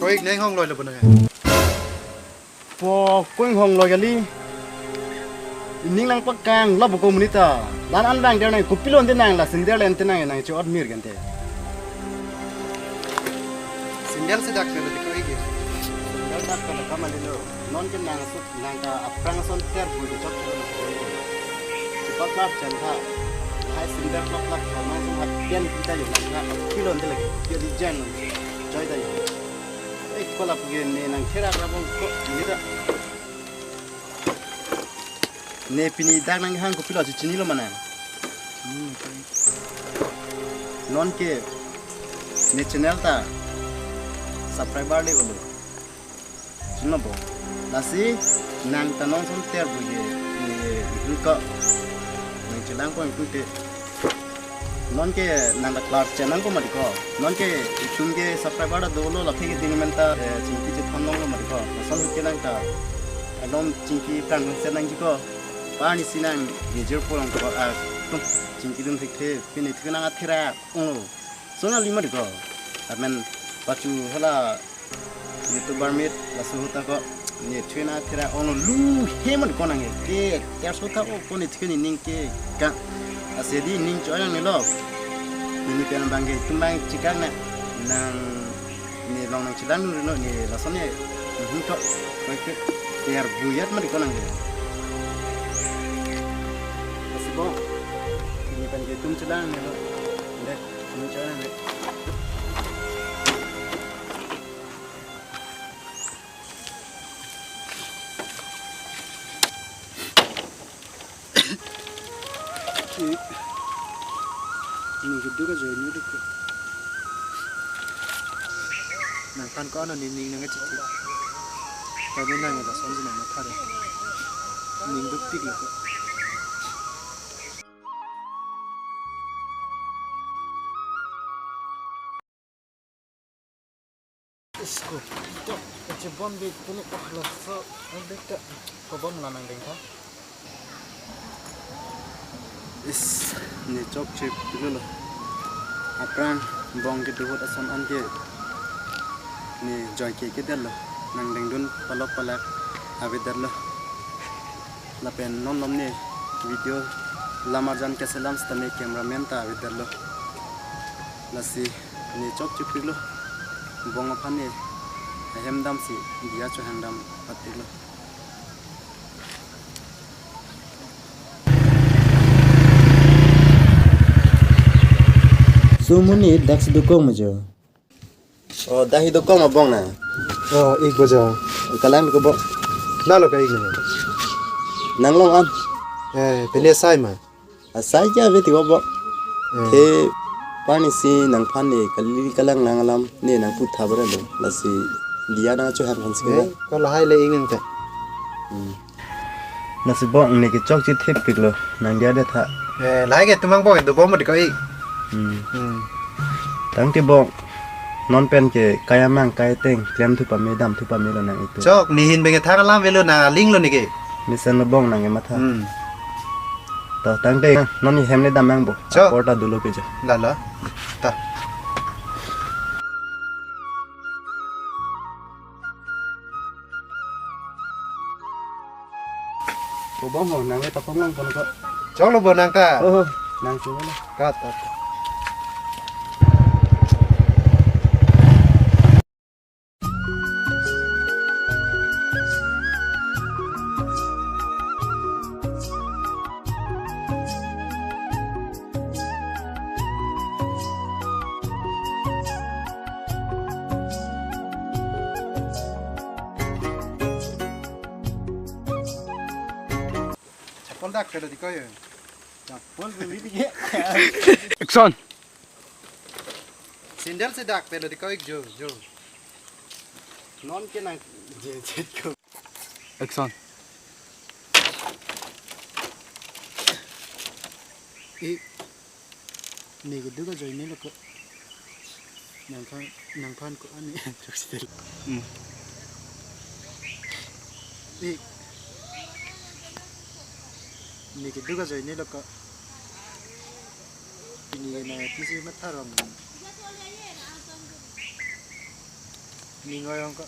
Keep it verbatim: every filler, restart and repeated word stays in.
Ko-ik neng hong loi lo bonang. Po ko-ik hong loi kali. Ining nangpakang lo bo ko monit ta. La-an an bang der nang kopilo ante nang la sandal ante nang nang che-ot mir ke ante. Sandal si dak ke lo ko-ik. Sandal dak ke lo kamalilo. Non ke nang su nang ta aphrang ason ter bu chok chok. Chepaklap chen tha. Hai sandal paklap tha nang su hat pian kita yo nang ta kopilo ante lagi. Dia di jen. Joy ta yo. Eh, kolap ke ne nang therak rabong ko ini ta. Ne pini dak nang hang kopilo chinilo mane. Hmm, okay. Non ke ne channel ta subscriber le olo. Chinilo bo. Lasi nang ta non son ter bu ye, ye, ye, ko. Nang chelang ko itu te. Non ke nang ta klar chenang ko mati ko. Non ke itum ke subscriber ta dolo, la phege ding men ta, eh, chingki chethon longlo mati ko. Lason ke nang ta. Alom chingki prang se nangji ko. Pani si nang major pulang ko, ah, tum chingki dun thik the, pini thik nang athera. Oh. So nang lima mati ko. Amen pachu hala YouTuber mit laso ahut ta ko ne thena thera ong lu he mati ko nang ke. Ter so ta o ko ne theni ning ke ka. Ase di ning choi nangne lo. Ini pen bang ke itum bang chikang na nang ne long nang chelang nu no ne lason ne. Mhm ko. Ko ke ter buyat mati ko nang ke. Ase bo. Ini pen ke itum chelang ne lo. Deh, ning choi nangne. Ni keduk ajoine duk. Nangphan ko ano ning ning nang chithi. Kami nang lason si nang matha de. Ning dukpik lo ko. Isko. To, kachebon bik puni ko laso, bik ta kobom la nangdeng tha. Is, ne chokche pilo lo. Aphrang bong kedo ahut ason an ke ne joike kedet lo. Nangdengdun palok palak avedet lo. Lapen non lom ne video lam arjan keselam sitame cameraman ta avedet lo. Lasi ne chokche piklo. Bong aphan ne ahem damsi diya chohang dam patiklo. Sumuni dak si dokok ma jo. Oh, dak hi dokok ma bong na. Oh, ik bo jo. Kalang ko bong. Lalo ka ik na. Nang long an. Eh, pele sai ma. Asai kya beti ko bong. Eh. Te pani si nangphan ne kali kalang nang alam ne nangpu tha bara lo. Lasi diya nang chohang phan si. Eh, ko lahai le ik nang te. Hmm. Lasi bong ne kechokche thepik lo, nang diya det tha. Eh, lahai ke tum angbong do bom di ko ik. Hmm. Hmm. Tangte bong, non pen ke kai amang kai ateng, klemthu pame damthu pame lo nang itum. Chok, ne hin beng thang alam avelo nang aling lo ne ke. Mesen lo bong nang ematha. Hmm. To tangte, non ne hem le dam nang bo. Chok. Apor ta dolo ke jo. Lalo. Ta. Ko bong ho, nang le pakhong lang pon ko. Chok lo bo nang ta. Oh, nang chu lo. Ka ta. Chapal dak pelo di ko yo. Chapal beli di ke. Action. Sandal si dak pelo di ko ik jo, jo. Non ke nang je jet ko. Action. Ik, ne keduk ajoine lo ko. Nangphan, nangphan ko ani. Hmm. Ik, ne keduk ajoine lo ko. Pini nangpisi matha rom. Ning oi ong ko.